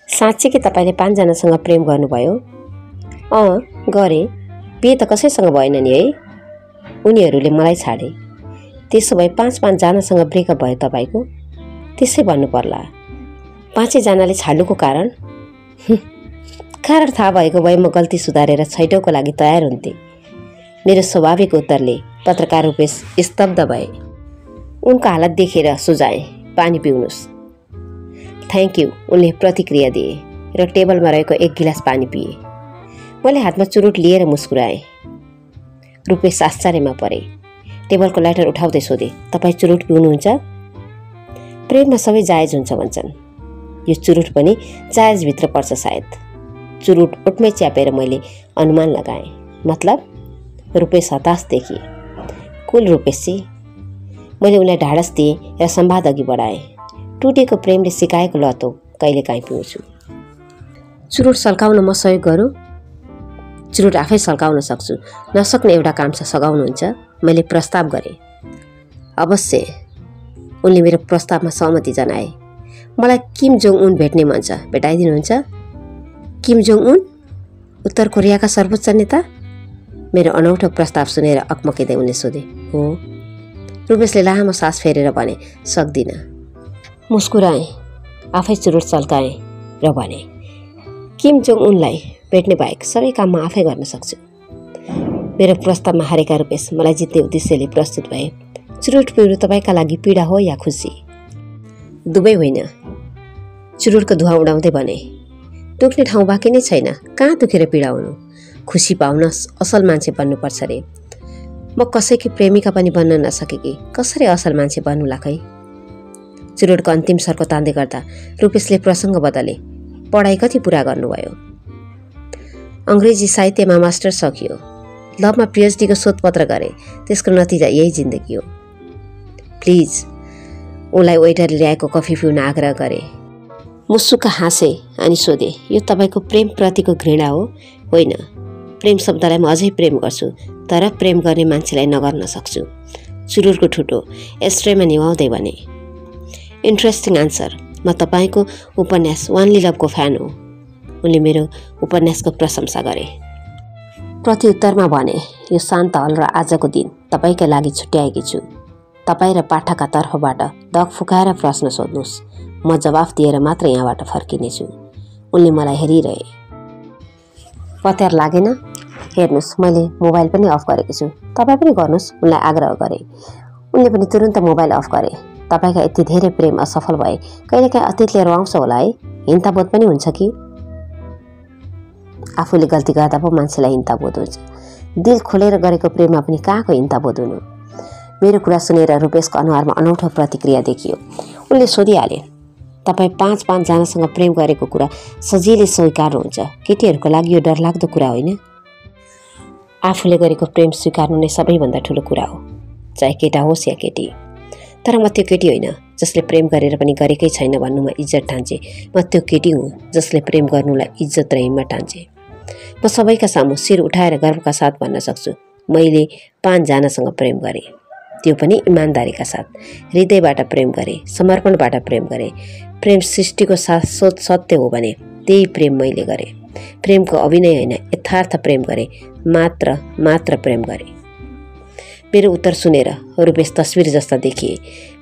साँच्चै कि तपाईँले 5 जनासँग प्रेम गर्नुभयो? गरे। बिहे त कसैसँग भएन नि है? उनीहरूले मलाई छाडे। त्यसो भए 5 जनासँग ब्रेकअप भयो तपाईँको? त्यसै भन्नु पर्ला। 5 जनाले छाड्नुको कारण? कारण थाहा भएको भए म गल्ती सुधारेर छैटौँको लागि तयार हुन्थे। मेरो स्वाभाविक उत्तरले पत्रकार रूपेश स्तब्ध भए। उनको हालत देखेर सुझाए, पानी पिउनुहोस्। थ्याङ्क यू, उनले प्रतिक्रिया दिए र टेबलमा रहेको 1 गिलास पानी पिए। मैले हातमा चुरुट लिएर मुस्कुराएँ। रूपेश आश्चर्यमा परे। टेबलको लाइटर उठाउँदै सोधे, तपाईँ चुरुट पिउनुहुन्छ? प्रेममा सबै जायज हुन्छ भन्छन्। यो चुरुट पनि जायजभित्र पर्छ सायद। चुरुट ओठमै च्यापेर मैले अनुमान लगाएँ। मतलब? रूपेश हताश देखिए। कुल रूपेशजी, मैले उनलाई ढाडस दिएँ र संवाद अघि बढाएँ। टुटेको प्रेमले सिकाएको लतो कहिलेकाहीँ पिउँछु। चुरुट सल्काउन म सहयोग गरौँ? चुरुट आफै सल्काउन सक्छु, नसक्ने एउटा काम छ, सघाउनुहुन्छ? मैले प्रस्ताव गरेँ। अवश्य, उनले मेरो प्रस्तावमा सहमति जनाए। मलाई किम जोङ उन भेट्ने मन छ, भेटाइदिनुहुन्छ? किम जोङ उन? उत्तर कोरियाका सर्वोच्च नेता? मेरो अनौठो प्रस्ताव सुनेर अकमकिँदै उनले सोधे। हो? रूपेशले लामो सास फेरेर भने, सक्दिनँ। मुस्कुराएँ, आफै चुरुट सल्काएँ र भने, किम जोङ उनलाई भेट्ने बाहेक सबै काम म आफै गर्न सक्छु। मेरो प्रस्तावमा हारेका रूपेश मलाई जित्ने उद्देश्यले प्रस्तुत भए। चुरुट पिउनु तपाईँका लागि पीडा हो या खुसी? दुवै होइन। चुरुटको धुवा उडाउँदै भने, दुख्ने ठाउँ बाँकी नै छैन, कहाँ दुखेर पीडा हुनु? खुसी पाउन असल मान्छे बन्नुपर्छ रे। म कसैकी प्रेमिका पनि बन्न नसकेकी कसरी असल मान्छे बन्नुला खै? चुरुटको अन्तिम सर्को तान्दै गर्दा रूपेशले प्रसङ्ग बदले। पढाइ कति पुरा गर्नुभयो? अङ्ग्रेजी साहित्यमा मास्टर सकियो। लभमा पिएचडीको शोधपत्र गरे। त्यसको नतिजा यही जिन्दगी हो। प्लिज, उनलाई वेटरले ल्याएको कफी पिउन आग्रह गरे। मुसुक्क हाँसे अनि सोधे, यो तपाईँको प्रेमप्रतिको घृणा हो? होइन, प्रेम शब्दलाई म अझै प्रेम गर्छु, तर प्रेम गर्ने मान्छेलाई नगर्न सक्छु। चुरुटको ठुटो एस्ट्रेमा निभाउँदै भने। Interesting answer. म तपाईँको उपन्यास वानली लभको फ्यान हो। उनले मेरो उपन्यासको प्रशंसा गरे। प्रत्युत्तरमा भने, यो शान्त हल र आजको दिन तपाईँका लागि छुट्याएकी छु। तपाईँ र पाठकका तर्फबाट दग फुकाएर प्रश्न सोध्नुहोस्, म जवाफ दिएर मात्र यहाँबाट फर्किनेछु। उनले मलाई हेरिरहे। पत्यार लागेन? हेर्नुहोस्, मैले मोबाइल पनि अफ गरेको छु, तपाईँ पनि गर्नुहोस्, उनलाई आग्रह गरे। उनले पनि तुरुन्त मोबाइल अफ गरे। तपाईँका यति धेरै प्रेम असफल भए कहिलेकाहीँ अतीतले रुवाउँछ होला है? हिंताबोध पनि हुन्छ कि? आफूले गल्ती गर्दा पो मान्छेलाई हिंताबोध हुन्छ। दिल खोलेर गरेको प्रेममा पनि कहाँको हिंताबोध हुनु? मेरो कुरा सुनेर रूपेशको अनुहारमा अनौठो प्रतिक्रिया देखियो। उनले सोधिहाले, तपाईँ 5 जनासँग प्रेम गरेको कुरा सजिलै स्वीकार्नुहुन्छ। केटीहरूको लागि यो डरलाग्दो कुरा होइन? आफूले गरेको प्रेम स्वीकार्नु नै सबैभन्दा ठुलो कुरा हो, चाहे केटा होस् या केटी। तर म त्यो केटी होइन जसले प्रेम गरेर पनि गरेकै छैन भन्नुमा इज्जत ठान्छे। म त्यो केटी हुँ जसले प्रेम गर्नुलाई इज्जत र हिम्मत ठान्छे। म सबैका सामु शिर उठाएर गर्वका साथ भन्न सक्छु, मैले 5 जनासँग प्रेम गरेँ। त्यो पनि इमान्दारीका साथ, हृदयबाट प्रेम गरेँ, समर्पणबाट प्रेम गरेँ। प्रेम सृष्टिको शाश्वत सत्य हो भने त्यही प्रेम मैले गरेँ। प्रेमको अभिनय होइन, यथार्थ प्रेम गरेँ, मात्र प्रेम गरेँ। मेरो उत्तर सुनेर रूपेश तस्विर जस्ता देखिए।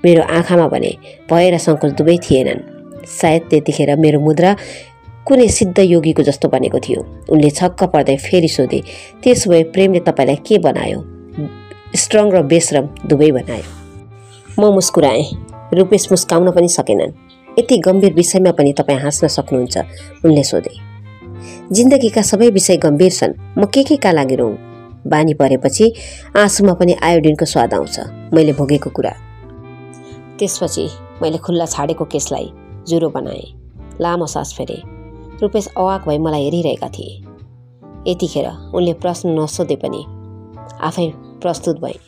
मेरो आँखामा भने भय र सङ्कोच दुवै थिएनन्। सायद त्यतिखेर मेरो मुद्रा कुनै सिद्ध योगीको जस्तो बनेको थियो। उनले छक्क पर्दै फेरि सोधे, त्यसो भए प्रेमले तपाईँलाई के बनायो? स्ट्रङ र बेशरम दुवै बनायो। म मुस्कुराएँ। रूपेश मुस्काउन पनि सकेनन्। यति गम्भीर विषयमा पनि तपाईँ हाँस्न सक्नुहुन्छ? उनले सोधे। जिन्दगीका सबै विषय गम्भीर छन्, म के का लागि रोऊँ? बानी परेपछि आँसुमा पनि आयोडिनको स्वाद आउँछ, मैले भोगेको कुरा। त्यसपछि मैले खुल्ला छाडेको केसलाई जुरो बनाएँ। लामो सास फेरे। रूपेश अवाक भई मलाई हेरिरहेका थिए। यतिखेर उनले प्रश्न नसोधे पनि आफै प्रस्तुत भए।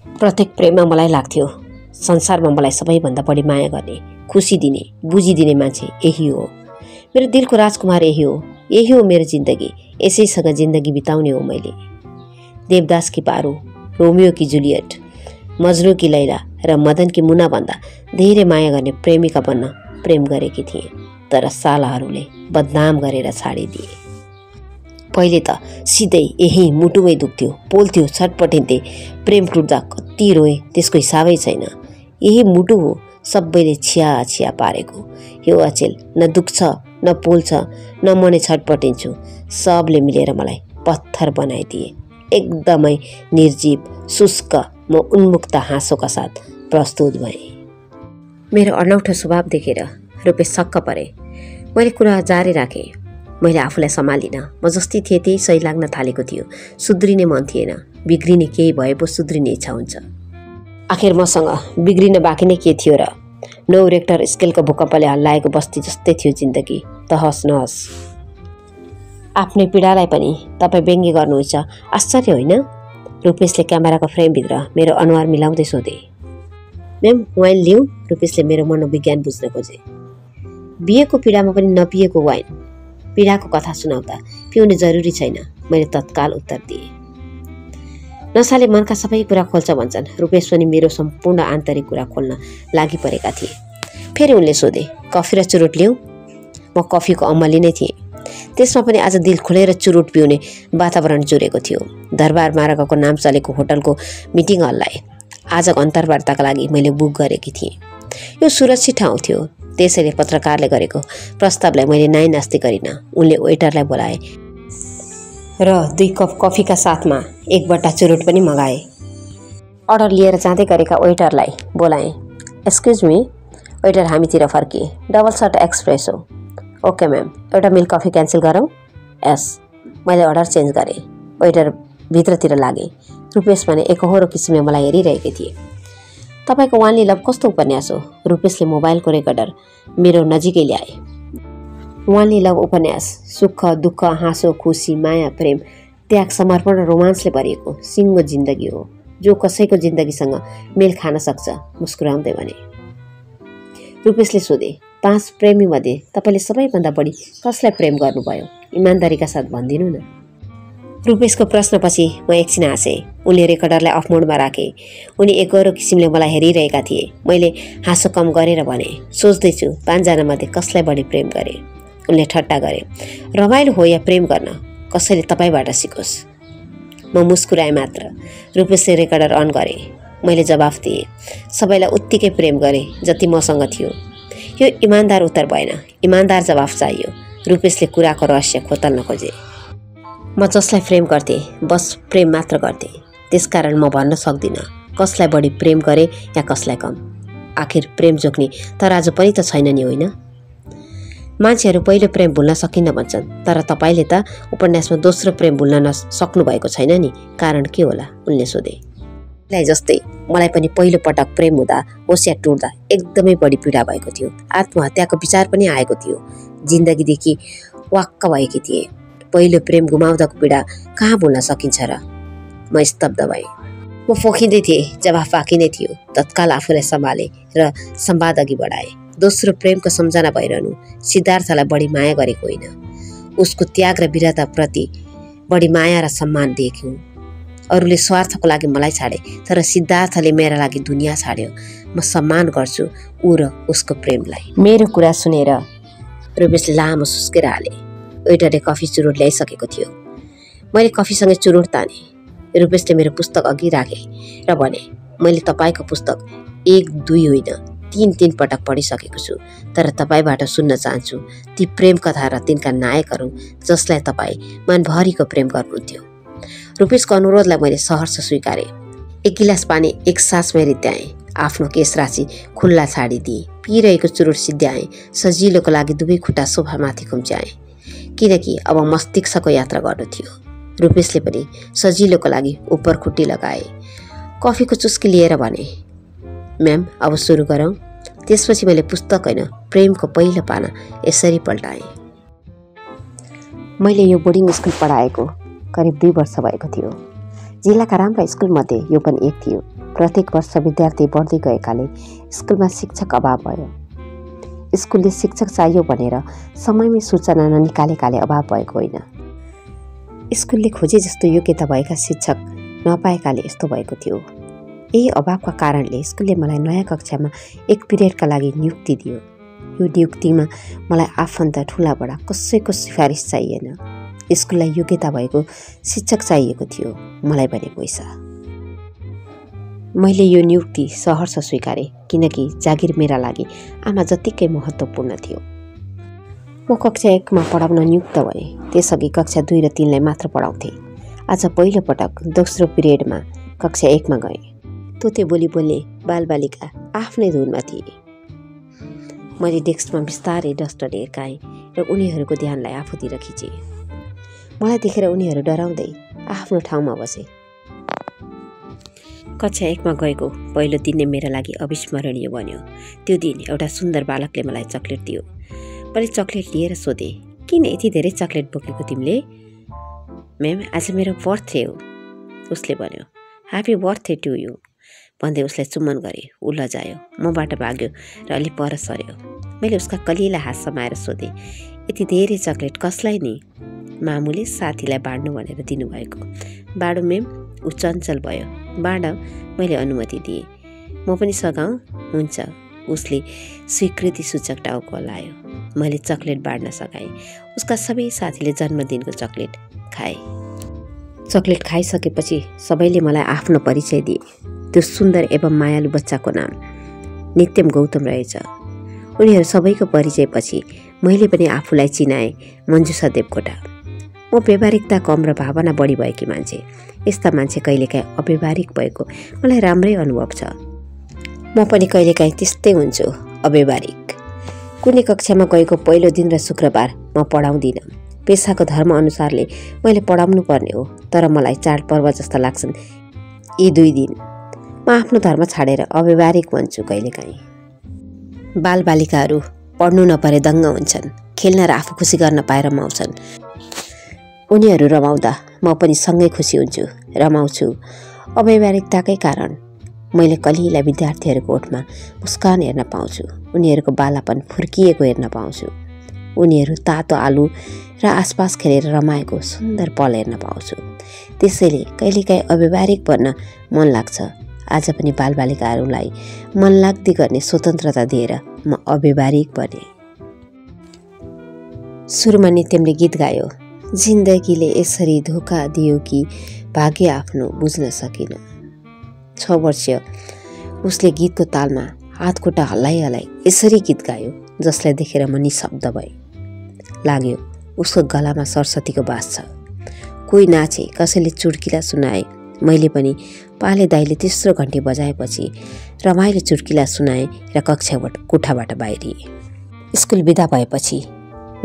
प्रत्येक प्रेममा मलाई लाग्थ्यो संसारमा मलाई सबैभन्दा बढी माया गर्ने, खुसी दिने, बुझिदिने मान्छे यही हो। मेरो दिलको राजकुमार यही हो मेरो जिन्दगी। यसैसँग जिन्दगी बिताउने हो मैले। देवदास की पारू, रोमियो की जुलियट, मजनू की लैला र मदन की मुना भन्दा धेरै माया गर्ने प्रेमिका बन्न प्रेम गरेकी थिएँ। तर सालाहरूले बदनाम गरेर छाडिदिए। पहिले त सिधै यही मुटुमै दुख्थ्यो, पोल्थ्यो, छटपटिन्थे। प्रेम टुट्दा कति रोए त्यसको हिसाबै छैन। यही मुटु हो सबैले छिया छिया पारेको। यो अचेल न दुख्छ न पोल्छ न म नै छटपटिन्छु। सबले मिलेर मलाई पत्थर बनाइदिए। एकदमै निर्जीव शुष्क म उन्मुक्त हाँसोका साथ प्रस्तुत भएँ। मेरो अनौठो स्वभाव देखेर रुपेश छक्क परे। मैले कुरा जारी राखेँ। मैले आफूलाई सम्हालिनँ। म जस्तै थिएँ त्यही सही लाग्न थालेको थियो। सुध्रिने मन थिएन। बिग्रिने केही भए पो सुध्रिने इच्छा हुन्छ। आखिर मसँग बिग्रिन बाँकी नै के थियो र? 9 रेक्टर स्केलको भूकम्पले हल्लाएको बस्ती जस्तै थियो जिन्दगी। तहस नहस। आफ्नै पीडालाई पनि तपाईँ व्यङ्ग्य गर्नुहुन्छ, आश्चर्य होइन? रुपेशले क्यामेराको फ्रेमभित्र मेरो अनुहार मिलाउँदै सोधे। म्याम वाइन लिउँ? रुपेशले मेरो मनोविज्ञान बुझ्न खोजे। बिहेको पीडामा पनि नपिएको वाइन, पीडाको कथा सुनाउँदा पिउने जरुरी छैन, मैले तत्काल उत्तर दिएँ। नसाले मनका सबै कुरा खोल्छ भन्छन्। रुपेश पनि मेरो सम्पूर्ण आन्तरिक कुरा खोल्न लागि परेका थिए। फेरि उनले सोधे, कफी र चुरोट लिउँ? म कफीको अमली नै थिएँ। त्यसमा पनि आज दिल खोलेर चुरोट पिउने वातावरण जुरेको थियो। दरबार मार्गको नाम चलेको होटलको मिटिङ हललाई आजको अन्तर्वार्ताका लागि मैले बुक गरेकी थिएँ। यो सुरक्षित ठाउँ थियो, त्यसैले पत्रकारले गरेको प्रस्तावलाई मैले नाइ नास्ति गरिनँ। उनले वेटरलाई बोलाए र 2 कप कफीका साथमा 1 बट्टा चुरोट पनि मगाए। अर्डर लिएर जाँदै गरेका वेटरलाई बोलाएँ। Excuse me? वेटर हामीतिर फर्किए। Double short espresso. Okay ma'am. एउटा मिल्क कफी क्यान्सल गरौँ? यस। मैले अर्डर चेन्ज गरेँ। वेटर भित्रतिर लागे। रुपेश भने एकहोरो किसिमले मलाई हेरिरहेकी थिए। तपाईँको वानली लभ कस्तो उपन्यास हो? रुपेशले मोबाइलको रेकर्डर मेरो नजिकै ल्याए। वानली लभ उपन्यास सुख दुःख हाँसो खुसी माया प्रेम त्याग समर्पण र रोमान्सले भरिएको सिङ्गो जिन्दगी हो, जो कसैको जिन्दगीसँग मेल खान सक्छ। मुस्कुराउँदै भने। रुपेशले सोधे, 5 प्रेमी मध्ये तपाईँले सबैभन्दा बढी कसलाई प्रेम गर्नुभयो? इमान्दारीका साथ भनिदिनु न। रुपेशको प्रश्नपछि म एकछिन हाँसेँ। उनले रेकर्डरलाई अफ मोडमा राखे। उनी एकहोरो किसिमले मलाई हेरिरहेका थिए। मैले हाँसो कम गरेर भने, सोच्दैछु 5 जना मध्ये कसलाई बढी प्रेम गरे? उनले ठट्टा गरे। रमाइलो हो या प्रेम गर्न कसैले तपाईँबाट सिकोस्। म मुस्कुराएँ मात्र। रुपेशले रेकर्डर अन गरे। मैले जवाफ दिएँ, सबैलाई उत्तिकै प्रेम गरेँ जति मसँग थियो। यो इमान्दार उत्तर भएन, इमान्दार जवाफ चाहियो। रुपेशले कुराको रहस्य खोतल्न खोजे। म जसलाई प्रेम गर्थेँ बस प्रेम मात्र गर्थेँ। त्यसकारण म भन्न सक्दिनँ कसलाई बढी प्रेम गरेँ या कसलाई कम। आखिर प्रेम जोग्ने तराजु पनि त छैन नि, होइन? मान्छेहरू पहिलो प्रेम भुल्न सकिन्न भन्छन्, तर तपाईँले त उपन्यासमा दोस्रो प्रेम भुल्न नसक्नु भएको छैन नि। कारण के होला? उनले सोधे। जस्तै मलाई पनि पहिलो पटक प्रेम हुँदा होस् या टुट्दा एकदमै बढी पीडा भएको थियो। आत्महत्याको विचार पनि आएको थियो। जिन्दगीदेखि वाक्क भएकी थिएँ। पहिलो प्रेम गुमाउँदाको पीडा कहाँ भुल्न सकिन्छ र? म स्तब्ध भएँ। म फोखिँदै थिएँ। जवाफ बाँकी नै थियो। तत्काल आफूलाई सम्हालेँ र संवाद अघि बढाएँ। दोस्रो प्रेमको सम्झना भइरहनु सिद्धार्थलाई बढी माया गरेको होइन, उसको त्याग र वीरताप्रति बढी माया र सम्मान देख्यौँ। अरूले स्वार्थको लागि मलाई छाडे, तर सिद्धार्थले मेरा लागि दुनियाँ छाड्यो। म सम्मान गर्छु ऊ र उसको प्रेमलाई। मेरो कुरा सुनेर रुपेशले लामो सुस्केर हाले। वेटरले कफी चुरोट ल्याइसकेको थियो। मैले कफीसँगै चुरोट ताने। रुपेशले मेरो पुस्तक अघि राखे र भने, मैले तपाईँको पुस्तक 1, 2 होइन 3 पटक पढिसकेको छु, तर तपाईँबाट सुन्न चाहन्छु ती प्रेम कथा र तिनका नायकहरू जसलाई तपाईँ मनभरिको प्रेम गर्नुहुन्थ्यो। रुपेशको अनुरोधलाई मैले सहर्ष स्वीकारेँ। 1 गिलास पानी एक सासमै रित्याएँ। आफ्नो केश राशि खुल्ला छाडिदिएँ। पिरहेको चुरोट सिद्ध्याएँ। सजिलोको लागि दुवै खुट्टा सोफामाथि खुम्च्याएँ, किनकि अब मस्तिष्कको यात्रा गर्नु थियो। रुपेशले पनि सजिलोको लागि उपर खुट्टी लगाए। कफीको चुस्की लिएर भने, म्याम अब सुरु गरौँ। त्यसपछि मैले पुस्तक होइन प्रेमको पहिलो पाना यसरी पल्टाएँ। मैले यो बोर्डिङ स्कुल पढाएको करिब 2 वर्ष भएको थियो। जिल्लाका राम्रा स्कुलमध्ये यो पनि एक थियो। प्रत्येक वर्ष विद्यार्थी बढ्दै गएकाले स्कुलमा शिक्षक अभाव भयो। स्कुलले शिक्षक चाहियो भनेर समयमै सूचना ननिकालेकाले अभाव भएको होइन। स्कुलले खोजे जस्तो योग्यता भएका शिक्षक नपाएकाले यस्तो भएको थियो। यही अभावका कारणले स्कुलले मलाई नयाँ कक्षामा 1 पिरियडका लागि नियुक्ति दियो। यो नियुक्तिमा मलाई आफन्त ठुलाबडा कसैको सिफारिस चाहिएन। स्कुललाई योग्यता भएको शिक्षक चाहिएको थियो, मलाई भने पैसा। मैले यो नियुक्ति सहर्ष स्वीकारेँ किनकि जागिर मेरा लागि आमा जत्तिकै महत्त्वपूर्ण थियो। म कक्षा 1 मा पढाउन नियुक्त भएँ। त्यसअघि कक्षा 2 र 3 लाई मात्र पढाउँथेँ। आज पहिलो पटक दोस्रो पिरियडमा कक्षा 1 मा गएँ। तोते बोली बोल्ने बालबालिका आफ्नै धुनमा थिए। मैले डेस्कमा बिस्तारै डस्टर हिर्काएँ र उनीहरूको ध्यानलाई आफूतिर खिचेँ। मलाई देखेर उनीहरू डराउँदै आफ्नो ठाउँमा बसे। कक्षा 1 मा गएको पहिलो दिन नै मेरा लागि अविस्मरणीय बन्यो। त्यो दिन एउटा सुन्दर बालकले मलाई चकलेट दियो। मैले चकलेट लिएर सोधेँ, किन यति धेरै चकलेट बोकेको तिमीले? म्याम, आज मेरो बर्थडे हो, उसले भन्यो। ह्याप्पी बर्थडे टु यु भन्दै उसलाई चुम्बन गरेँ। ऊ लजायो, मबाट भाग्यो र अलि पर सर्यो। मैले उसका कलिला हात समाएर सोधेँ, यति धेरै चकलेट कसलाई नि? मामुले साथीलाई बाँड्नु भनेर दिनुभएको। बाँडो म्याम, ऊ चञ्चल भयो। बाँड, मैले अनुमति दिएँ। म पनि सघाउँ? हुन्छ, उसले स्वीकृति सूचक टाउको हल्लायो। मैले चकलेट बाँड्न सघाएँ। उसका सबै साथीले जन्मदिनको चकलेट खाए। चकलेट खाइसकेपछि सबैले मलाई आफ्नो परिचय दिए। त्यो सुन्दर एवं मायालु बच्चाको नाम नित्यम गौतम रहेछ। उनीहरू सबैको परिचयपछि मैले पनि आफूलाई चिनाएँ, मञ्जुषा देवकोटा। म व्यावहारिकता कम र भावना बढी भएकी मान्छे। यस्ता मान्छे कहिलेकाहीँ अव्यावहारिक भएको मलाई राम्रै अनुभव छ। म पनि कहिलेकाहीँ त्यस्तै हुन्छु, अव्यावहारिक। कुनै कक्षामा गएको पहिलो दिन र शुक्रबार म पढाउँदिनँ। पेसाको धर्म अनुसारले मैले पढाउनु पर्ने हो, तर मलाई चाडपर्व जस्ता लाग्छन् यी 2 दिन। म आफ्नो धर्म छाडेर अव्यावहारिक बन्छु कहिलेकाहीँ। बालबालिकाहरू पढ्नु नपरे दङ्ग हुन्छन्, खेल्न र आफू खुसी गर्न पाएर रमाउँछन्। उनीहरू रमाउँदा म पनि सँगै खुसी हुन्छु, रमाउँछु। अव्यावहारिकताकै कारण मैले कलिला विद्यार्थीहरूको ओठमा मुस्कान हेर्न पाउँछु। उनीहरूको बालापन फुर्किएको हेर्न पाउँछु। उनीहरू तातो आलु र आसपास खेलेर रमाएको सुन्दर पल हेर्न पाउँछु। त्यसैले कहिलेकाहीँ अव्यावहारिक बन्न मन लाग्छ। आज पनि बालबालिकाहरूलाई मनलाग्दी गर्ने स्वतन्त्रता दिएर म अव्यावहारिक बने। सुरुमा नित्यमले गीत गायो, जिन्दगीले यसरी धोका दियो कि भाग्य आफ्नो बुझ्न सकिन। 6 वर्षीय उसले गीतको तालमा हातखुट्टा हल्लाइ हल्लाइ यसरी गीत गायो जसलाई देखेर म निशब्द भएँ। लाग्यो उसको गलामा सरस्वतीको बास छ। कोही नाचे, कसैले चुड्किला सुनाए। मैले पनि पाले दाइले तेस्रो घन्टी बजाएपछि रमाइलो चुड्किला सुनाएँ र कोठाबाट बाहिरिएँ। स्कुल बिदा भएपछि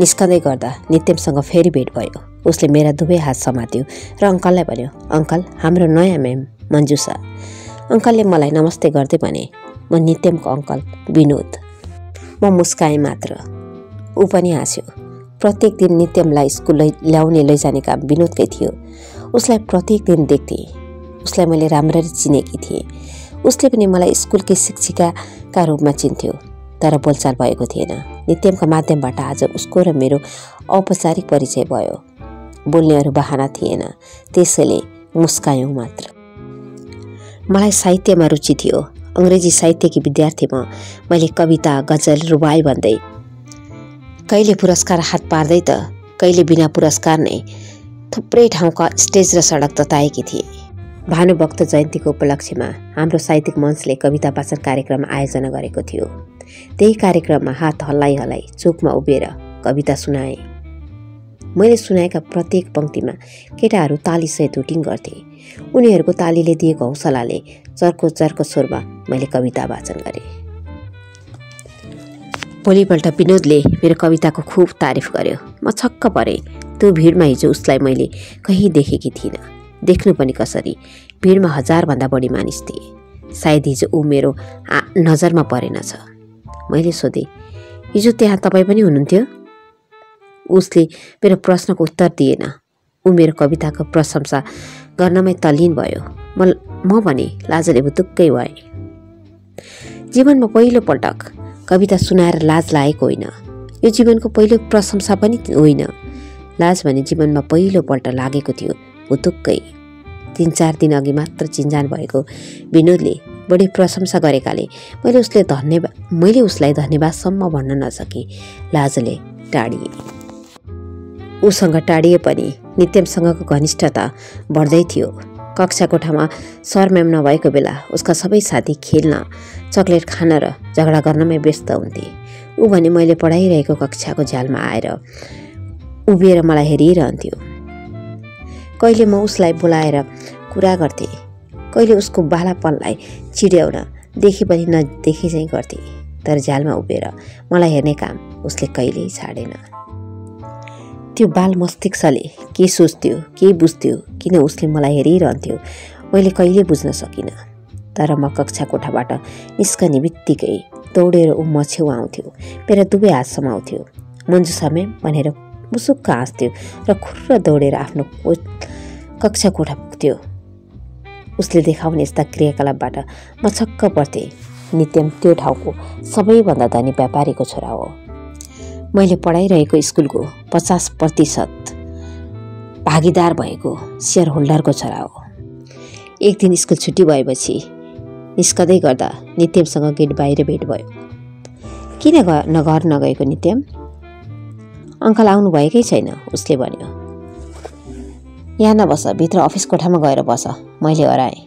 निस्कँदै गर्दा नित्यमसँग फेरि भेट भयो। उसले मेरा दुवै हात समात्यो र अङ्कललाई भन्यो, अङ्कल, हाम्रो नयाँ म्याम मञ्जुषा। अङ्कलले मलाई नमस्ते गर्दै भने, म नित्यमको अङ्कल विनोद। म मुस्काएँ मात्र। ऊ पनि हाँस्यो। प्रत्येक दिन नित्यमलाई स्कुल ल्याउने लैजाने काम विनोदकै थियो। उसलाई प्रत्येक दिन देख्थेँ। उसलाई मैले राम्ररी चिनेकी थिएँ। उसले पनि मलाई स्कुलकै शिक्षिकाका रूपमा चिन्थ्यो, तर बोलचाल भएको थिएन। नित्यमका माध्यमबाट आज उसको र मेरो औपचारिक परिचय भयो। बोल्नेहरू बहाना थिएन, त्यसैले मुस्कायौँ मात्र। मलाई साहित्यमा रुचि थियो। अङ्ग्रेजी साहित्यकी विद्यार्थी म। मैले कविता, गजल, रुबाई भन्दै कहिले पुरस्कार हात पार्दै त कहिले बिना पुरस्कार नै थुप्रै ठाउँका स्टेज र सडक तताएकी थिए। भानुभक्त जयन्तीको उपलक्ष्यमा हाम्रो साहित्यिक मञ्चले कविता वाचन कार्यक्रम आयोजना गरेको थियो। त्यही कार्यक्रममा हात हल्लाइ हल्लाइ चोकमा उभिएर कविता सुनाए। मैले सुनाएका प्रत्येक पंक्तिमा केटाहरू तालीसहित हुटिङ गर्थे। उनीहरूको तालीले दिएको हौसलाले चर्को स्वरमा मैले कविता वाचन गरेँ। भोलिपल्ट विनोदले मेरो कविताको खुब तारिफ गर्यो। म छक्क परेँ। त्यो भिडमा हिजो उसलाई मैले कहीँ देखेकी थिइनँ। देख्नु पनि कसरी, भिडमा 1000 भन्दा बढी मानिस थिए। सायद हिजो ऊ मेरो नजरमा परेनछ। मैले सोधेँ, हिजो त्यहाँ तपाईँ पनि हुनुहुन्थ्यो? उसले मेरो प्रश्नको उत्तर दिएन। ऊ मेरो कविताको प्रशंसा गर्नमै तल्लीन भयो। म भने लाजले भुतुक्कै भएँ। जीवनमा पहिलो पटक कविता सुनाएर लाज लागेको होइन। यो जीवनको पहिलो प्रशंसा पनि होइन। लाज भने जीवनमा पहिलो पल्ट लागेको थियो, भुतुक्कै। 3-4 दिन अघि मात्र चिन्जान भएको विनोदले बढी प्रशंसा गरेकाले मैले उसलाई धन्यवादसम्म भन्न नसके। लाजले टाढिए। उसँग टाढिए पनि नित्यमसँगको घनिष्ठता बढ्दै थियो। कक्षा कोठामा सर म्याम नभएको बेला उसका सबै साथी खेल्न, चकलेट खान र झगडा गर्नमै व्यस्त हुन्थे। ऊ भने मैले पढाइरहेको कक्षाको झ्यालमा आएर उभिएर मलाई हेरिरहन्थ्यो। कहिले म उसलाई बोलाएर कुरा गर्थेँ, कहिले उसको बालापनलाई चिड्याउन देखि पनि नदेखे चाहिँ गर्थेँ। तर झ्यालमा उभिएर मलाई हेर्ने काम उसले कहिल्यै छाडेन। त्यो बाल मस्तिष्कले के सोच्थ्यो, के बुझ्थ्यो, किन उसले मलाई हेरिरहन्थ्यो, मैले कहिले बुझ्न सकिनँ। तर म कक्षा कोठाबाट निस्कने बित्तिकै दौडेर ऊ म छेउ आउँथ्यो, मेरा दुवै हात समाउँथ्यो, मन्जु समय भनेर मुसुक्क हाँस्थ्यो र खुर्र दौडेर आफ्नो कक्षा कोठा पुग्थ्यो। उसले देखाउने यस्ता क्रियाकलापबाट म छक्क पर्थेँ। नित्यम त्यो ठाउँको सबैभन्दा धनी व्यापारीको छोरा हो। मैले पढाइरहेको स्कुलको 50% भागीदार भएको सेयर होल्डरको छोरा हो। एक दिन स्कुल छुट्टी भएपछि निस्कँदै गर्दा नित्यमसँग गेट बाहिर भेट भयो। किन घर नगएको नित्यम? अङ्कल आउनु भएकै छैन, उसले भन्यो। यहाँ नबस, भित्र अफिस कोठामा गएर बस, मैले हराएँ।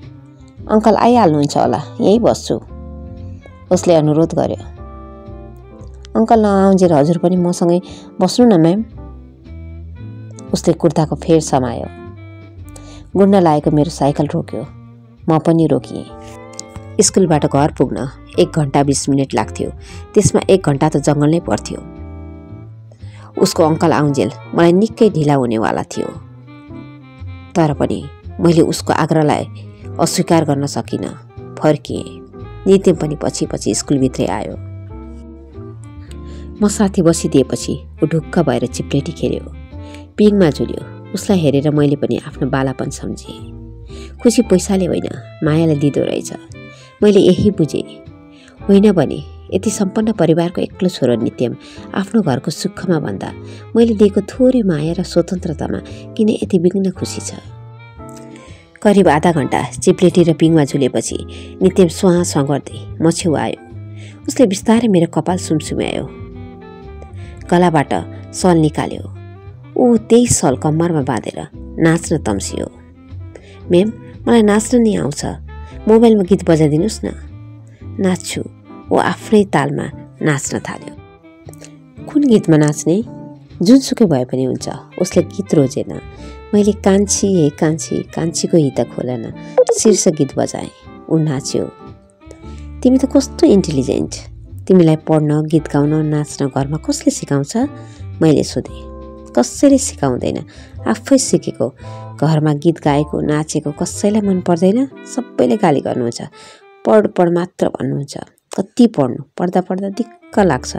अङ्कल आइहाल्नुहुन्छ होला, यहीँ बस्छु, उसले अनुरोध गर्यो। अङ्कल नआउन्जेल हजुर पनि मसँगै बस्नु न म्याम, उसले कुर्ताको फेर समायो। गुड्न लागेको मेरो साइकल रोक्यो, म पनि रोकिएँ। स्कुलबाट घर पुग्न 1 घन्टा 20 मिनट लाग्थ्यो। त्यसमा 1 घन्टा त जङ्गल नै पर्थ्यो। उसको अङ्कल आउन्जेल मलाई निकै ढिला हुनेवाला थियो। तर पनि मैले उसको आग्रहलाई अस्वीकार गर्न सकिनँ। फर्किएँ। नित्यम पनि पछि पछि स्कुलभित्रै आयो। म साथी बसिदिएपछि ऊ ढुक्क भएर चिप्लेटी खेल्यो, पिङमा झुल्यो। उसलाई हेरेर मैले पनि आफ्नो बालापन सम्झेँ। खुसी पैसाले होइन, मायाले दिँदो रहेछ। मैले यही बुझेँ। होइन भने यति सम्पन्न परिवारको एक्लो छोरो नित्यम आफ्नो घरको सुखमा भन्दा मैले दिएको थोरै माया र स्वतन्त्रतामा किन यति बिघ्न खुसी छ? करिब आधा घन्टा चिप्लेटी र पिङमा झुलेपछि नित्यम स्वाहाँ गर्दै म छेउ आयो। उसले बिस्तारै मेरो कपाल सुमसुम्यायो, गलाबाट सल निकाल्यो। ऊ त्यही सल कम्मरमा बाँधेर नाच्न तम्सियो। म्याम, मलाई नाच्न नि आउँछ, मोबाइलमा गीत बजाइदिनुहोस् न। नाच्छु। ऊ आफ्नै तालमा नाच्न थाल्यो। कुन गीतमा नाच्ने? जुनसुकै भए पनि हुन्छ, उसले गीत रोजेन। मैले कान्छी हे कान्छी, कान्छीको हित खोलन शीर्षक गीत बजाएँ। ऊ नाच्यो। तिमी त कस्तो इन्टेलिजेन्ट, तिमीलाई पढ्न, गीत गाउन, नाच्न घरमा कसले सिकाउँछ? मैले सोधेँ। कसैले सिकाउँदैन, आफै सिकेको। घरमा गीत गाएको, नाचेको कसैलाई मन पर्दैन, सबैले गाली गर्नुहुन्छ, पढ मात्र भन्नुहुन्छ। कति पढ्नु, पढ्दा पढ्दा दिक्क लाग्छ।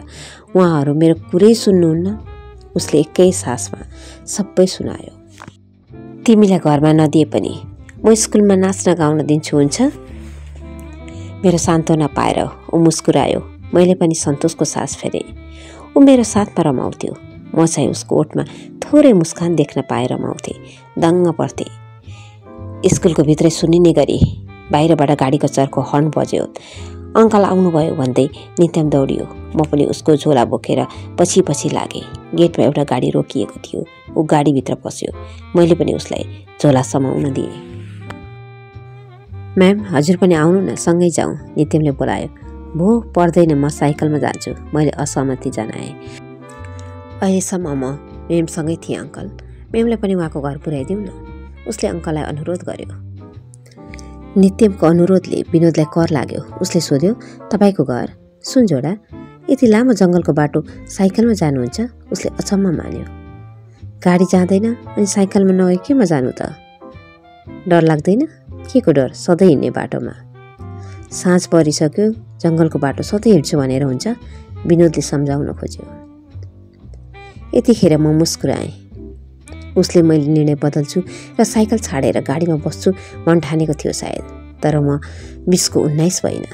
उहाँहरू मेरो कुरै सुन्नुहुन्न, उसले एकै सासमा सबै सुनायो। तिमीलाई घरमा नदिए पनि म स्कुलमा नाच्न गाउन दिन्छु, हुन्छ? मेरो सान्त्वना पाएर ऊ मुस्कुरायो। मैले पनि सन्तोषको सास फेरेँ। ऊ मेरो साथमा रमाउँथ्यो। म चाहिँ उसको ओठमा थोरै मुस्कान देख्न पाएर रमाउँथेँ। दङ्ग पर्थेँ। स्कुलको भित्रै सुनिने गरी बाहिरबाट गाडीको चर्को हर्न बज्यो। अङ्कल आउनुभयो भन्दै नित्यम दौडियो। म पनि उसको झोला बोकेर पछि पछि लागेँ। गेटमा एउटा गाडी रोकिएको थियो। ऊ गाडीभित्र पस्यो। मैले पनि उसलाई झोला समाउन दिएँ। म्याम, हजुर पनि आउनु न, सँगै जाउँ, नित्यमले बोलायो। भो, पर्दैन, म साइकलमा जान्छु, मैले असहमति जनाएँ। अहिलेसम्म म म्यामसँगै थिएँ अङ्कल, म्यामलाई पनि उहाँको घर पुर्याइदिउँ न, उसले अङ्कललाई अनुरोध गर्यो। नित्यमको अनुरोधले विनोदलाई कर लाग्यो। उसले सोध्यो, तपाईँको घर सुनझोडा? यति लामो जङ्गलको बाटो साइकलमा जानुहुन्छ? उसले अचम्म मान्यो। गाडी जाँदैन अनि साइकलमा नगए केमा जानु त? डर लाग्दैन? के को डर? सधैँ हिँड्ने बाटोमा। साँझ परिसक्यो, जङ्गलको बाटो सधैँ हिँड्छु भनेर हुन्छ? विनोदले सम्झाउन खोज्यो। यतिखेर म मुस्कुराएँ। उसले मैले निर्णय बदल्छु र साइकल छाडेर गाडीमा बस्छु भन्ठानेको थियो सायद। तर म 20 को 19 भइन।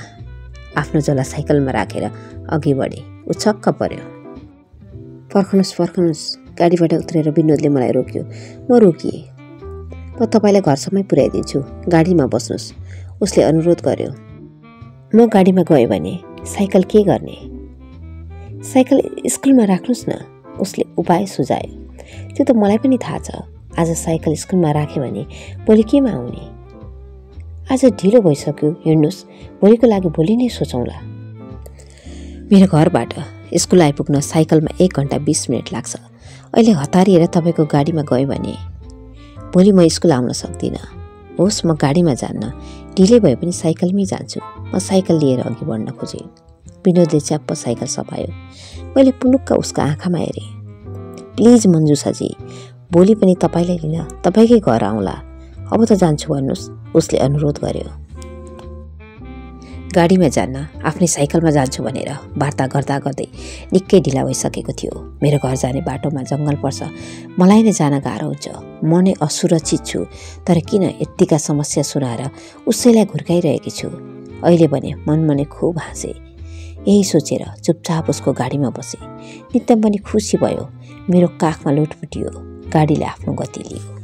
आफ्नो झोला साइकलमा राखेर अघि बढेँ। ऊ छक्क पर्यो। पर्खनुहोस्, गाडीबाट उत्रेर विनोदले मलाई रोक्यो। म रोकिएँ। म तपाईँलाई घरसम्मै पुर्याइदिन्छु, गाडीमा बस्नुहोस्, उसले अनुरोध गर्यो। म गाडीमा गएँ भने साइकल के गर्ने? साइकल स्कुलमा राख्नुहोस् न, उसले उपाय सुझायो। त्यो त मलाई पनि थाहा छ। आज साइकल स्कुलमा राख्यो भने भोलि केमा आउने? आज ढिलो भइसक्यो, हिँड्नुहोस्, भोलिको लागि भोलि नै सोचौँला। मेरो घरबाट स्कुल आइपुग्न साइकलमा 1 घन्टा 20 मिनट लाग्छ। अहिले हतारिएर तपाईँको गाडीमा गएँ भने भोलि म स्कुल आउन सक्दिनँ। होस्, म गाडीमा जान्न, ढिलै भए पनि साइकलमै जान्छु। म साइकल लिएर अघि बढ्न खोजेँ। विनोदले च्याप्प साइकल सपायो। मैले पुलुक्क उसको आँखामा हेरेँ। प्लिज मन्जुसाजी, भोलि पनि तपाईँलाई लिन तपाईँकै घर आउँला। अब त जान्छु भन्नुहोस्, उसले अनुरोध गर्यो। गाडीमा जान्न, आफ्नै साइकलमा जान्छु भनेर वार्ता गर्दा गर्दै निकै ढिला भइसकेको थियो। मेरो घर जाने बाटोमा जङ्गल पर्छ, मलाई नै जान गाह्रो हुन्छ। म नै असुरक्षित छु, तर किन यत्तिका समस्या सुनाएर उसैलाई घुर्काइरहेकी छु। अहिले भने मनमनै खुब हाँसे। यही सोचेर चुपचाप उसको गाडीमा बसे। नित्यम पनि खुसी भयो। मेरो काखमा लुटपुटियो। गाडीले आफ्नो गति लियो।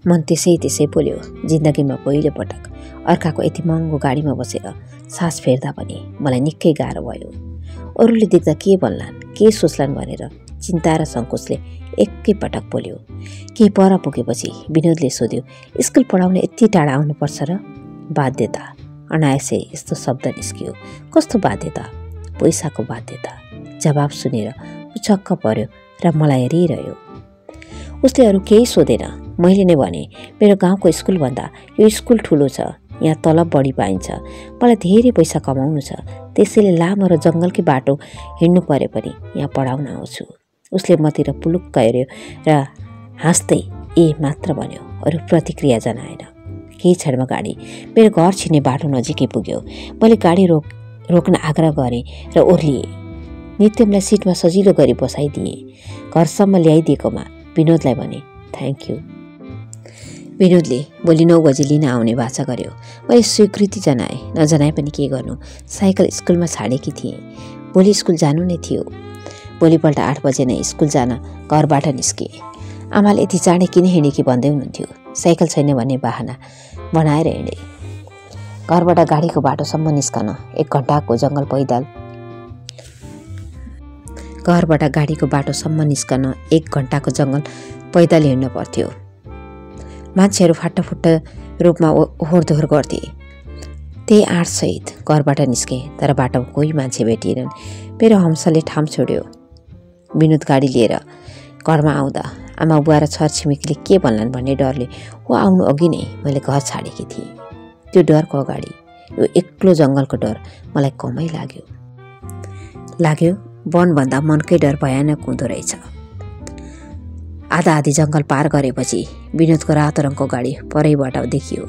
मन त्यसै बोल्यो। जिन्दगीमा पहिलो पटक अर्काको यति महँगो गाडीमा बसेर सास फेर्दा पनि मलाई निकै गाह्रो भयो। अरूले देख्दा के भन्लान्, के सोच्लान् भनेर चिन्ता र सङ्कोचले एकैपटक बोल्यो। केही पर पुगेपछि विनोदले सोध्यो, स्कुल पढाउन यति टाढा आउनुपर्छ र? बाध्यता। अनायासै यस्तो शब्द निस्कियो। कस्तो बाध्यता? पैसाको बाध्यता। जवाब सुनेर ऊ छक्क पर्यो र मलाई हेरिरह्यो। उसले अरू केही सोधेन। मैले नै भने, मेरो गाउँको स्कुलभन्दा यो स्कुल ठुलो छ, यहाँ तलब बढी पाइन्छ, मलाई धेरै पैसा कमाउनु छ, त्यसैले लामो र जङ्गलकै बाटो हिँड्नु परे पनि यहाँ पढाउन आउँछु। उसले मतिर पुलुक्क हेऱ्यो र हाँस्दै ए मात्र भन्यो। अरू प्रतिक्रिया जनाएन। केही क्षणमा गाडी मेरो घर छिर्ने बाटो नजिकै पुग्यो। मैले गाडी रोक्न आग्रह गरेँ र ओर्लिएँ। नित्यमलाई सिटमा सजिलो गरी बसाइदिएँ। घरसम्म ल्याइदिएकोमा विनोदलाई भने थ्याङ्क यू। विनोदले भोलि 9 बजी लिन आउने वाचा गर्यो। मैले स्वीकृति जनाएँ। नजनाए पनि के गर्नु, साइकल स्कुलमा छाडेकी थिएँ। भोलि स्कुल जानु नै थियो। भोलिपल्ट 8 बजे नै स्कुल जान घरबाट निस्केँ। आमाले यति चाँडै किन हिँडेकी भन्दै हुनुहुन्थ्यो। साइकल छैन भन्ने बहाना बनाएर हिँडेँ। घरबाट गाडीको बाटोसम्म निस्कन 1 घन्टाको जङ्गल पैदल हिँड्न पर्थ्यो। मान्छेहरू फाटाफुट्टा रूपमा ओहोरदोहोर गर्थे। त्यही आँटसहित घरबाट निस्केँ, तर बाटोमा कोही मान्छे भेटिएनन्। मेरो हम्सले ठाम छोड्यो। विनोद गाडी लिएर घरमा आउँदा आमा बुवा र छरछिमेकीले के भन्लान् भन्ने डरले ऊ आउनु अघि नै मैले घर छाडेकी थिएँ। त्यो डरको अगाडि यो एक्लो जङ्गलको डर मलाई कमै लाग्यो। वनभन्दा मनकै डर भयानक हुँदो रहेछ। आधा जङ्गल पार गरेपछि विनोदको रातो रङको गाडी परैबाट देखियो।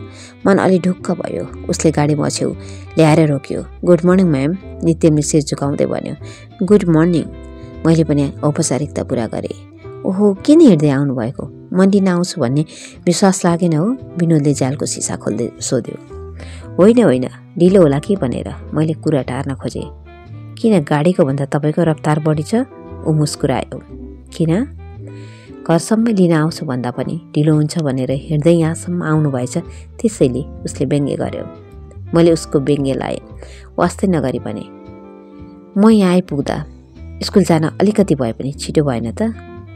मन अलि ढुक्क भयो। उसले गाडी मछेउ ल्याएर रोक्यो। गुड मर्निङ म्याम, नित्यमले शिर झुकाउँदै भन्यो। Good morning. मैले पनि औपचारिकता पुरा गरेँ। ओहो, किन हिँड्दै आउनुभएको? म लिन आउँछु भन्ने विश्वास लागेन हो? विनोदले जालको सिसा खोल्दै सोध्यो। होइन, ढिलो होला कि भनेर मैले कुरा टार्न खोजेँ। किन, गाडीको भन्दा तपाईँको रफ्तार बढी छ? ऊ मुस्कुरायो। किन? घरसम्म लिन आउँछु भन्दा पनि ढिलो हुन्छ भनेर हिँड्दै यहाँसम्म आउनुभएछ, त्यसैले उसले व्यङ्ग्य गर्यो। मैले उसको व्यङ्ग्य लाएँ। वास्तै नगरी भने, म यहाँ आइपुग्दा स्कुल जान अलिकति भए पनि छिटो भएन त?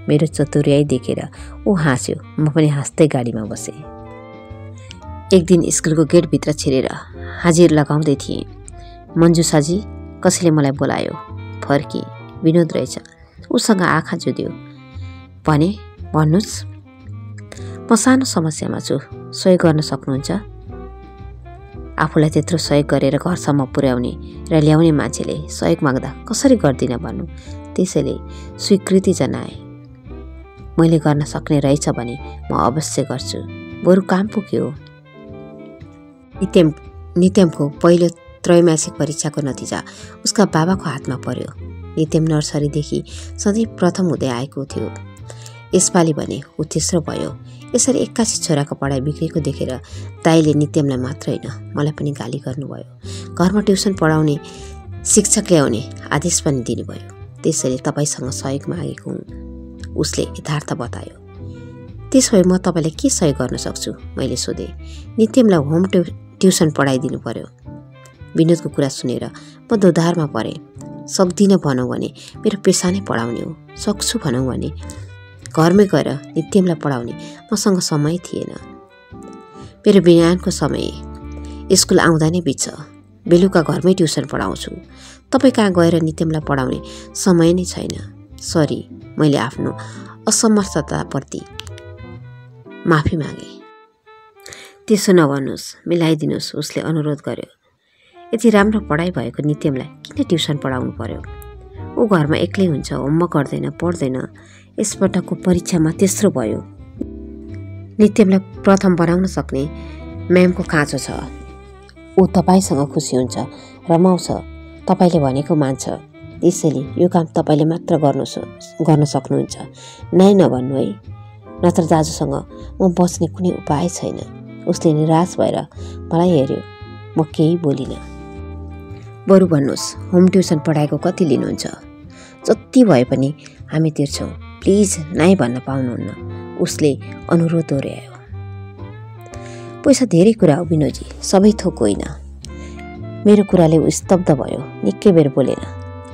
मेरो चतुर्याई देखेर ऊ हाँस्यो। म पनि हाँस्दै गाडीमा बसेँ। एक दिन स्कुलको गेटभित्र छिरेर हाजिर लगाउँदै थिएँ। मन्जुसाजी, कसैले मलाई बोलायो। फर्की। विनोद रहेछ। उसँग आँखा जुध्यो। भने, भन्नुहोस्। म सानो समस्यामा छु, सहयोग गर्न सक्नुहुन्छ? आफूलाई त्यत्रो सहयोग गरेर घरसम्म पुर्याउने र ल्याउने मान्छेले सहयोग माग्दा कसरी गर्दिन भन्नु? त्यसैले स्वीकृति जनाए। मैले गर्न सक्ने रहेछ भने म अवश्य गर्छु। बरु काम पुग्यो। नित्यमको पहिलो त्रैमासिक परीक्षाको नतिजा उसका बाबाको हातमा पर्यो। नित्यम नर्सरीदेखि सधैँ प्रथम हुँदै आएको थियो। यसपालि भने ऊ तेस्रो भयो। यसरी एक्कासी छोराको पढाइ बिग्रेको देखेर दाइले नित्यमलाई मात्र होइन मलाई पनि गाली गर्नुभयो। घरमा ट्युसन पढाउने शिक्षक ल्याउने आदेश पनि दिनुभयो। त्यसैले तपाईँसँग सहयोग मागेको हुँ, उसले यथार्थ बतायो। त्यसो भए म तपाईँलाई के सहयोग गर्न सक्छु? मैले सोधेँ। नित्यमलाई होम ट्युसन पढाइदिनु पर्यो। विनोदको कुरा सुनेर म दोधारमा परेँ। सक्दिनँ भनौँ भने मेरो पेसा नै पढाउने हो, सक्छु भनौँ भने घरमै गएर नित्यमलाई पढाउने मसँग समय थिएन। मेरो बिहानको समय स्कुल आउँदा नै बित्छ, बेलुका घरमै ट्युसन पढाउँछु। तपाईँ कहाँ गएर नित्यमलाई पढाउने समय नै छैन। सरी, मैले आफ्नो असमर्थताप्रति माफी मागे। त्यसो नभन्नुहोस्, मिलाइदिनुहोस्, उसले अनुरोध गर्यो। यति राम्रो पढाइ भएको नित्यमलाई किन ट्युसन पढाउनु पर्यो? ऊ घरमा एक्लै हुन्छ, होमवर्क गर्दैन, पढ्दैन। यसपटकको परीक्षामा तेस्रो भयो। नित्यमलाई प्रथम बनाउन सक्ने म्यामको खाँचो छ। ऊ तपाईँसँग खुसी हुन्छ, रमाउँछ, तपाईँले भनेको मान्छ। त्यसैले यो काम तपाईँले मात्र गर्न सक्नुहुन्छ। नाइ नभन्नु है, नत्र दाजुसँग म बच्ने कुनै उपाय छैन। उसले निराश भएर मलाई हेऱ्यो। म केही बोलिनँ। बरु भन्नुहोस्, होम ट्युसन पढाएको कति लिनुहुन्छ? जति भए पनि हामी तिर्छौँ, प्लिज नाइ भन्न पाउनुहुन्न, उसले अनुरोध दोहोऱ्यायो। पैसा धेरै कुरा हो विनोजी, सबै थोक होइन। मेरो कुराले ऊ स्तब्ध भयो, निकै बेर बोलेन।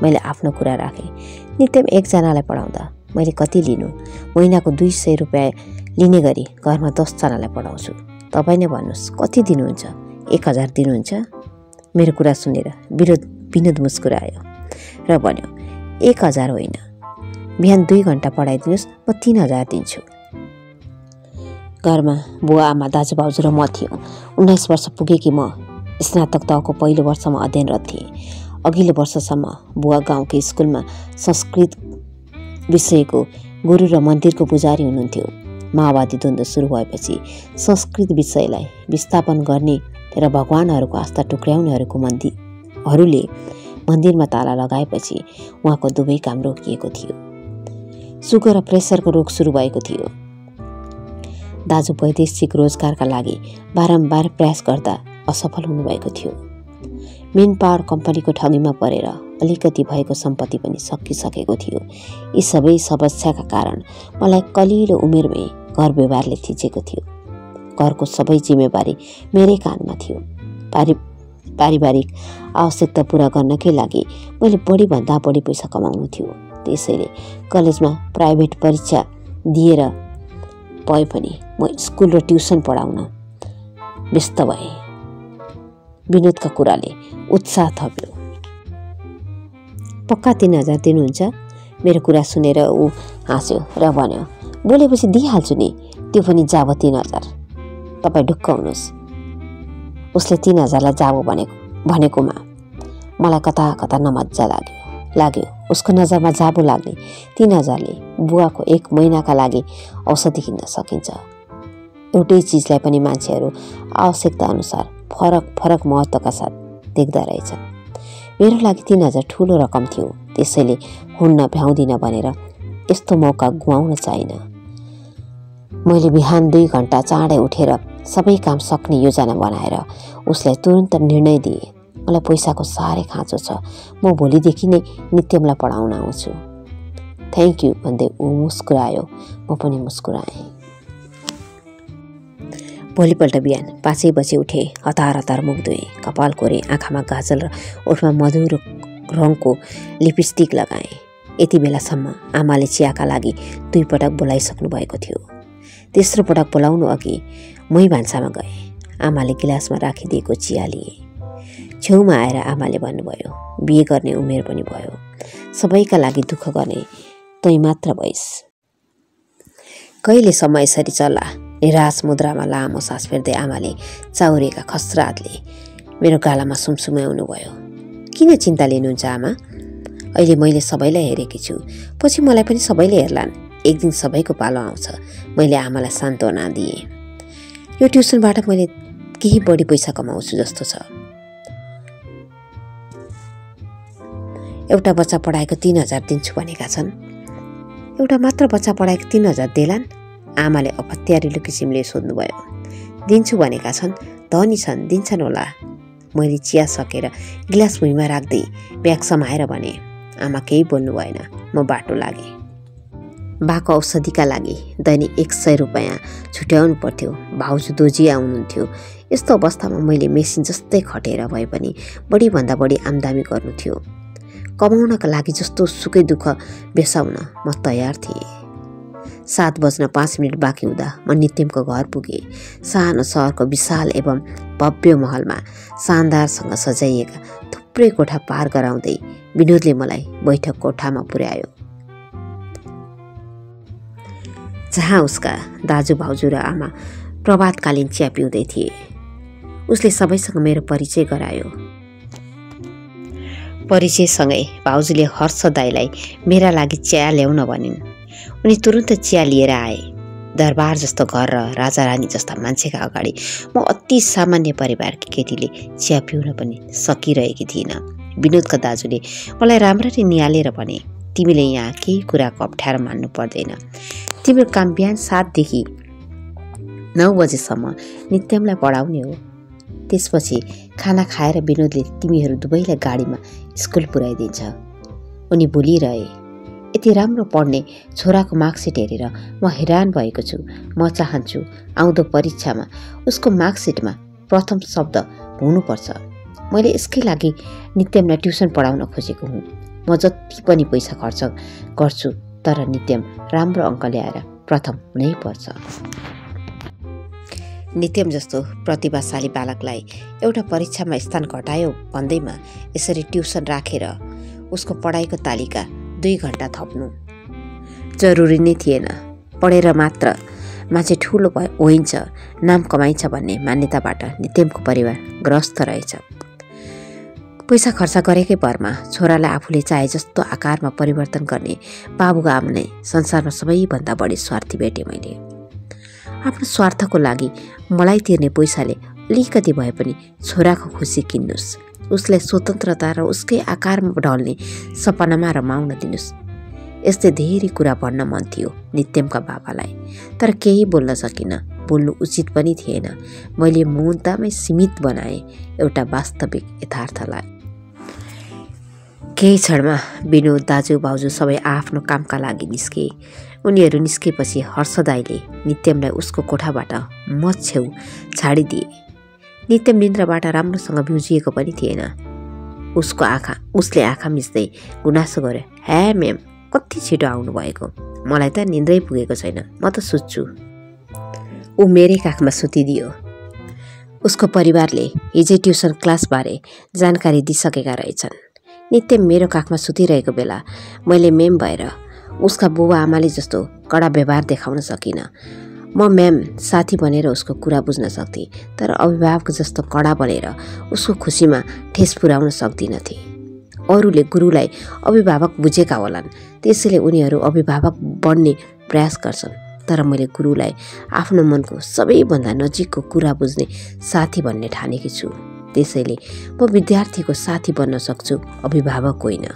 मैले आफ्नो कुरा राखेँ। नित्यम एकजनालाई पढाउँदा मैले कति लिनु? महिनाको 200 रुपियाँ लिने गरी घरमा 10 जनालाई पढाउँछु। तपाईँ नै भन्नुहोस्, कति दिनुहुन्छ? 1000 दिनुहुन्छ? मेरो कुरा सुनेर विनोद मुस्कुरायो र भन्यो, 1000 होइन, बिहान 2 घन्टा पढाइदिनुहोस्, म 3000 दिन्छु। घरमा बुवा आमा दाजुभाउजू र म थियौँ। 19 वर्ष पुगेकी म स्नातक तहको पहिलो वर्षमा अध्ययनरत थिएँ। अघिल्लो वर्षसम्म बुवा गाउँकै स्कुलमा संस्कृत विषयको गुरु र मन्दिरको पुजारी हुनुहुन्थ्यो। माओवादी द्वन्द्व सुरु भएपछि संस्कृत विषयलाई विस्थापन गर्ने र भगवानहरूको आस्था टुक्र्याउनेहरूले मन्दिरमा ताला लगाएपछि उहाँको दुवै काम रोकिएको थियो। सुगर र प्रेसरको रोग सुरु भएको थियो। दाजु वैदेशिक रोजगारका लागि बारम्बार प्रयास गर्दा असफल हुनुभएको थियो। मेन पावर कम्पनीको ठगीमा परेर अलिकति भएको सम्पत्ति पनि सकिसकेको थियो। यी सबै समस्याका कारण मलाई कलिलो उमेरमै घर व्यवहारले थिचेको थियो। घरको सबै जिम्मेवारी मेरै काँधमा थियो। पारिवारिक आवश्यकता पुरा गर्नकै लागि मैले बढीभन्दा बढी पैसा कमाउनु थियो। त्यसैले कलेजमा प्राइभेट परीक्षा दिएर भए पनि म स्कुल र ट्युसन पढाउन व्यस्त भएँ। विनोदका कुराले उत्साह थप्यो। पक्का 3000 दिनुहुन्छ? मेरो कुरा सुनेर ऊ हाँस्यो र भन्यो, बोलेपछि दिइहाल्छु नि, त्यो पनि जाब 3000। तपाईँ ढुक्क हुनुहोस्। उसले 3000लाई जाबो भनेकोमा मलाई कता कता नमज्जा लाग्यो। उसको नजरमा जाबो लाग्ने 3000ले बुवाको 1 महिनाका लागि औषधि किन्न सकिन्छ। एउटै चिजलाई पनि मान्छेहरू आवश्यकता अनुसार फरक महत्त्वका साथ देख्दा रहेछन्। मेरो लागि 3000 ठुलो रकम थियो। त्यसैले हुन्न भ्याउँदिन भनेर यस्तो मौका गुमाउन चाहिन। मैले बिहान 2 घन्टा चाँडै उठेर सबै काम सक्ने योजना बनाएर उसलाई तुरन्त निर्णय दिएँ। मलाई पैसाको साह्रै खाँचो छ। म भोलिदेखि नै नित्यमलाई पढाउन आउँछु। थ्याङ्क यू भन्दै ऊ मुस्कुरायो। म पनि मुस्कुराएँ। भोलिपल्ट बिहान 5 बजे उठे। हतार मुख धोएँ, कपाल कोरेँ, आँखामा गाजल र ओठमा मधुरो रङको लिपस्टिक लगाएँ। यति बेलासम्म आमाले चियाका लागि 2 पटक बोलाइसक्नु भएको थियो। तेस्रो पटक बोलाउनु अघि मै भान्सामा गएँ। आमाले गिलासमा राखिदिएको चिया लिएँ। छेउमा आएर आमाले भन्नुभयो, बिहे गर्ने उमेर पनि भयो, सबैका लागि दुःख गर्ने तै मात्र भइस्। कहिलेसम्म यसरी चल्ला? निराश मुद्रामा लामो सास फेर्दै आमाले चाउरेका खस्रा हातले मेरो गालामा सुमसुम्याउनु भयो। किन चिन्ता लिनुहुन्छ आमा? अहिले मैले सबैलाई हेरेकी छु, पछि मलाई पनि सबैले हेर्लान्। एक दिन सबैको पालो आउँछ। मैले आमालाई सान्त्वना दिएँ। यो ट्युसनबाट मैले केही बढी पैसा कमाउँछु जस्तो छ। एउटा बच्चा पढाएको 3000 दिन्छु भनेका छन्। एउटा मात्र बच्चा पढाएको 3000 देलान्? आमाले अपत्यारिलो किसिमले सोध्नुभयो। दिन्छु भनेका छन्, धनी छन्, दिन्छन् होला। मैले चिया सकेर गिलास भुइँमा राख्दै ब्याग समाएर भने। आमा केही बोल्नु भएन। म बाटो लागेँ। बाको औषधिका लागि दैनिक 100 रुपियाँ छुट्याउनु पर्थ्यो। भाउजू दोजी आउनुहुन्थ्यो। यस्तो अवस्थामा मैले मेसिन जस्तै खटेर भए पनि बढीभन्दा बढी आम्दानी गर्नु थियो। कमाउनका लागि जस्तो सुकै दुःख बेसाउन म तयार थिएँ। 7 बज्न 5 मिनट बाँकी हुँदा म नित्यमको घर पुगेँ। सानो सहरको विशाल एवं भव्य महलमा शानदारसँग सजाइएका थुप्रै कोठा पार गराउँदै विनोदले मलाई बैठक कोठामा पुर्यायो, जहाँ उसका दाजु भाउजू र आमा प्रभातकालीन चिया पिउँदै थिए। उसले सबैसँग मेरो परिचय गरायो। परिचयसँगै भाउजूले हर्ष दाईलाई मेरा लागि चिया ल्याउन भनिन्। उनी तुरुन्त चिया लिएर आए। दरबार जस्तो घर र राजा रानी जस्ता मान्छेका अगाडि म अति सामान्य परिवारकी केटीले चिया पिउन पनि सकिरहेकी थिइनँ। विनोदका दाजुले मलाई राम्ररी निहालेर भने, तिमीले यहाँ केही कुराको अप्ठ्यारो मान्नु पर्दैन। तिम्रो काम बिहान 7 देखि 9 बजेसम्म नित्यमलाई पढाउने हो। त्यसपछि खाना खाएर विनोदले तिमीहरू दुवैलाई गाडीमा स्कुल पुर्याइदिन्छ। उनी बोलिरहे। यति राम्रो पढ्ने छोराको मार्कसिट हेरेर म हैरान भएको छु। म चाहन्छु आउँदो परीक्षामा उसको मार्कसिटमा प्रथम शब्द हुनुपर्छ। मैले यसकै लागि नित्यमलाई ट्युसन पढाउन खोजेको हुँ। म जति पनि पैसा खर्च गर्छु, तर नित्यम राम्रो अङ्क ल्याएर प्रथम हुनै पर्छ। नित्यम जस्तो प्रतिभाशाली बालकलाई एउटा परीक्षामा स्थान घटायो भन्दैमा यसरी ट्युसन राखेर उसको पढाइको तालिका 2 घण्टा थप्नु जरुरी नै थिएन। पढेर मात्र मान्छे ठुलो होइन्छ, नाम कमाइन्छ भन्ने मान्यताबाट नित्यमको परिवार ग्रस्त रहेछ। पैसा खर्च गरेकै भरमा छोरालाई आफूले चाहे जस्तो आकारमा परिवर्तन गर्ने बाबुको आमा नै संसारमा सबैभन्दा बढी स्वार्थी भेटेँ मैले। आफ्नो स्वार्थको लागि मलाई तिर्ने पैसाले अलिकति भए पनि छोराको खुसी किन्नुहोस्, उसलाई स्वतन्त्रता र उसकै आकारमा ढल्ने सपनामा रमाउन दिनुहोस्। यस्तै धेरै कुरा भन्न मन थियो नित्यमका बाबालाई, तर केही बोल्न सकिनँ। बोल्नु उचित पनि थिएन। मैले मौनतामै सीमित बनाएँ एउटा वास्तविक यथार्थलाई। केही क्षणमा विनोद दाजु भाउजू सबै आफ्नो कामका लागि निस्के। उनीहरू निस्केपछि हर्ष दाईले नित्यमलाई उसको कोठाबाट म छेउ छाडिदिए। नित्यम निन्द्राबाट राम्रोसँग बिउजिएको पनि थिएन। उसले आँखा मिच्दै गुनासो गरे, हे म्याम, कति छिटो आउनुभएको। मलाई त निन्द्रै पुगेको छैन, म त सुत्छु। ऊ मेरै काखमा सुतिदियो। उसको परिवारले हिजै ट्युसन क्लासबारे जानकारी दिइसकेका रहेछन्। नित्यम मेरो काखमा सुतिरहेको बेला मैले म्याम भएर उसका बुबा आमाले जस्तो कडा व्यवहार देखाउन सकिनँ। म म्याम साथी बनेर उसको कुरा बुझ्न सक्थेँ, तर अभिभावक जस्तो कडा बनेर उसको खुसीमा ठेस पुर्याउन सक्दिनँ थिएँ। अरूले गुरुलाई अभिभावक बुझेका होलान्, त्यसैले उनीहरू अभिभावक बन्ने प्रयास गर्छन्, तर मैले गुरुलाई आफ्नो मनको सबैभन्दा नजिकको कुरा बुझ्ने साथी भन्ने ठानेकी छु। त्यसैले म विद्यार्थीको साथी बन्न सक्छु, अभिभावक होइन।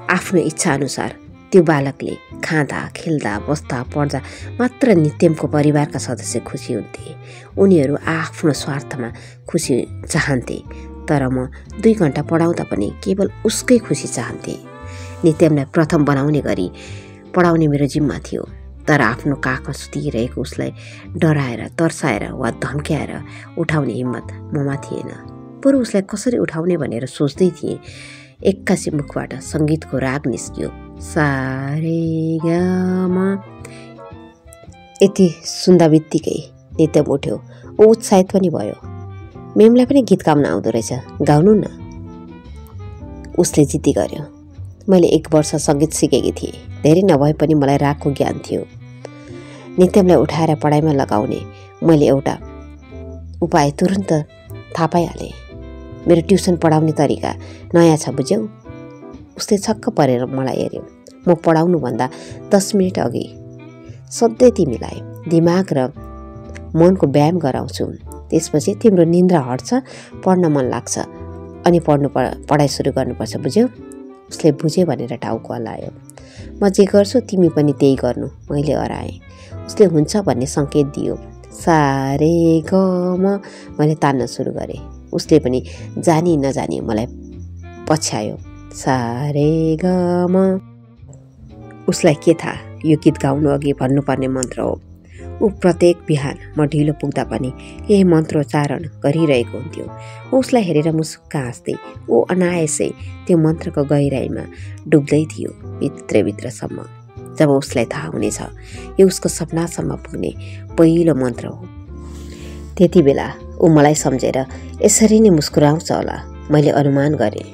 आफ्नो इच्छा अनुसार त्यो बालकले खाँदा खेल्दा बस्दा पढ्दा मात्र नित्यमको परिवारका सदस्य खुसी हुन्थे। उनीहरू आफ्नो स्वार्थमा खुसी चाहन्थे, तर म 2 घण्टा पढाउँदा पनि केवल उसकै खुसी चाहन्थे। नित्यमलाई प्रथम बनाउने गरी पढाउने मेरो जिम्मा थियो, तर आफ्नो काखमा सुतिरहेको उसलाई डराएर तर्साएर वा धम्क्याएर उठाउने हिम्मत ममा थिएन। बरु उसलाई कसरी उठाउने भनेर सोच्दै थिएँ। एक्कासी मुखबाट सङ्गीतको राग निस्कियो, सारेगामा। यति सुन्दा बित्तिकै नित्यम उठ्यो। ऊ उत्साहित पनि भयो। मेमलाई पनि गीत गाउन आउँदो रहेछ, गाउनु न, उसले जिद्दी गर्यो। मैले 1 वर्ष सङ्गीत सिकेकी थिएँ, धेरै नभए पनि मलाई रागको ज्ञान थियो। नित्यमलाई उठाएर पढाइमा लगाउने मैले एउटा उपाय तुरुन्त थाहा पाइहालेँ। मेरो ट्युसन पढाउने तरिका नयाँ छ, बुझ्यौ? उसले छक्क परेर मलाई हेऱ्यो। म पढाउनुभन्दा 10 मिनट अघि सधैँ तिमीलाई दिमाग र मनको व्यायाम गराउँछु, त्यसपछि तिम्रो निन्द्रा हट्छ, पढ्न मन लाग्छ, अनि पढाइ सुरु गर्नुपर्छ, बुझ्यौ? उसले बुझ्यो भनेर टाउको हल्लायो। म जे गर्छु तिमी पनि त्यही गर्नु, मैले हराएँ। उसले हुन्छ भन्ने सङ्केत दियो। सारेगम मैले तान्न सुरु गरेँ। उसले पनि जानी नजानी मलाई पछ्यायो। सारेगम। उसलाई के थाहा यो गीत गाउनु अघि भन्नुपर्ने मन्त्र हो। ऊ प्रत्येक बिहान म ढिलो पुग्दा पनि यही मन्त्रोच्चारण गरिरहेको हुन्थ्यो। उसलाई हेरेर मुसुक्क हाँस्दै ऊ अनायासै त्यो मन्त्रको गहिराइमा डुब्दै थियो भित्रभित्रसम्म। जब उसलाई थाहा हुनेछ यो उसको सपनासम्म पुग्ने पहिलो मन्त्र हो, त्यति बेला ऊ मलाई सम्झेर यसरी नै मुस्कुराउँछ होला मैले अनुमान गरेँ।